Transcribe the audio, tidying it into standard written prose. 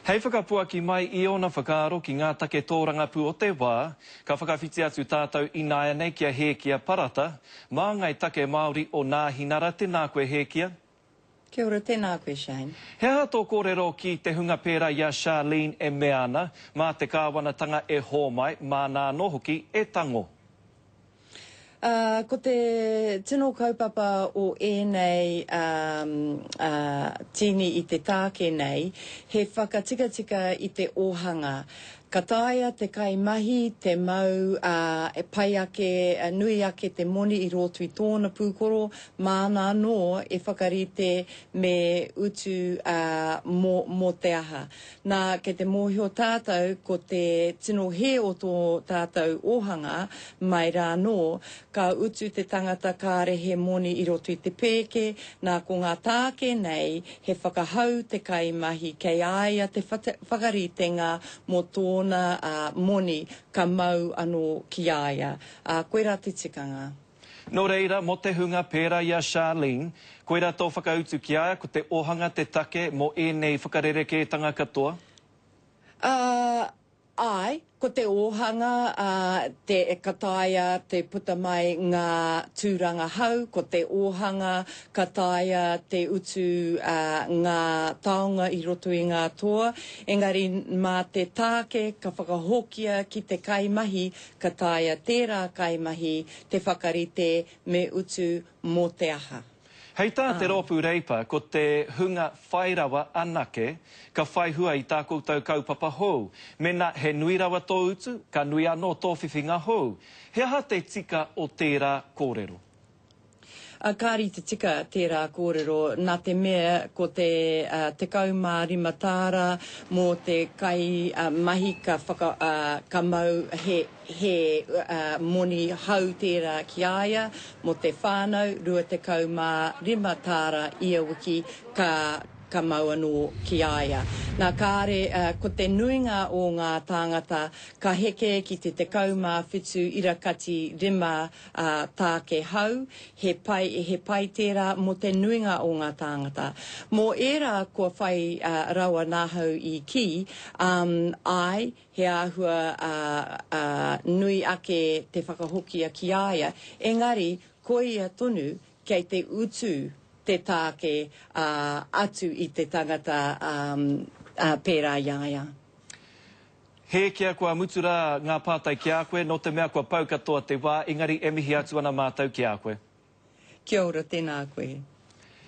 Hei whakapuaki mai i ōna whakaaro ki ngā take tōrangapū o te wā, ka whakawhiti atu tātou ināianei ki a Hēkia Parata, māngai take Māori o Nāhinara. Tēnā koe Hēkia. Kia ora, tēnā koe Shane. He aha tō kōrero ki te hunga pērā i a Charlene e mea ana, mā te kāwanatanga e hōmai, māna anō hoki e tango? Ā, ko te tino kaupapa o ēnei tīni i te tāke nei, he whakatikatika i te ōhanga. Ka taea te kaimahi te mau, ā, e pai ake, nui ake te moni i roto i tōna pūkoro, māna anō e whakarite me utu, ā, mō, mō te aha. Nā, kei te mōhio tātou ko te tino hē o tō tātou ōhanga mai rā anō, ka utu te tangata kāre he moni i roto i te pēke, nā ko ngā tāke nei he whakahau te kaimahi kei a ia te whakaritenga mō tōna moni ka mau anō ki a ia. Ā, koirā te tikanga. Nō reira, mō te hunga pērā i a Charlene, koirā tō whakautu ki a ia, ko te ōhanga te take mō ēnei whakarerekētanga katoa? Ā, āe, ko te ōhanga, ā, te, ka taea te puta mai ngā tūranga hau, ko te ōhanga, ka taea te utu, ā, ngā taonga i roto i ngā toa, engari mā te tāke ka whakahokia ki te kaimahi, ka taea tērā kaimahi te whakarite me utu mō te aha. Hei tā te Rōpū Reipa, ko te hunga whai rawa anake ka whai hua i tā koutou kaupapa hou. Mēnā he nui rawa tō utu, ka nui anō tō whiwhinga hou. He aha te tika o tērā kōrero? Ā, kāre i te tika tērā kōrero, nā te mea ko te 15 tāra mō te kai mahi ka whaka, ka mau he, he moni hau tērā ki a ia, mō te whānau 25 tāra ia wiki ka, ka mau anō ki a ia. Nā, kāre, ko te nuinga o ngā tāngata ka heke ki te 17 irakati rima ā, tāke hau, he pai, he pai tērā mō te nuinga o ngā tāngata. Mō ērā kua whai rawa nāhau i kī, um, āe, he āhua, ā, ā, nui ake te whakahokia ki a ia, engari, koia tonu kei te utu te tāke, ā, atu i te tangata, um, ā, pērā i a ia. Hēkia, kua mutu rā ngā pātai ki a koe, nō te mea kua pau katoa te wā, engari e mihi atu ana mātou ki a koe. Kia ora, tēnā koe.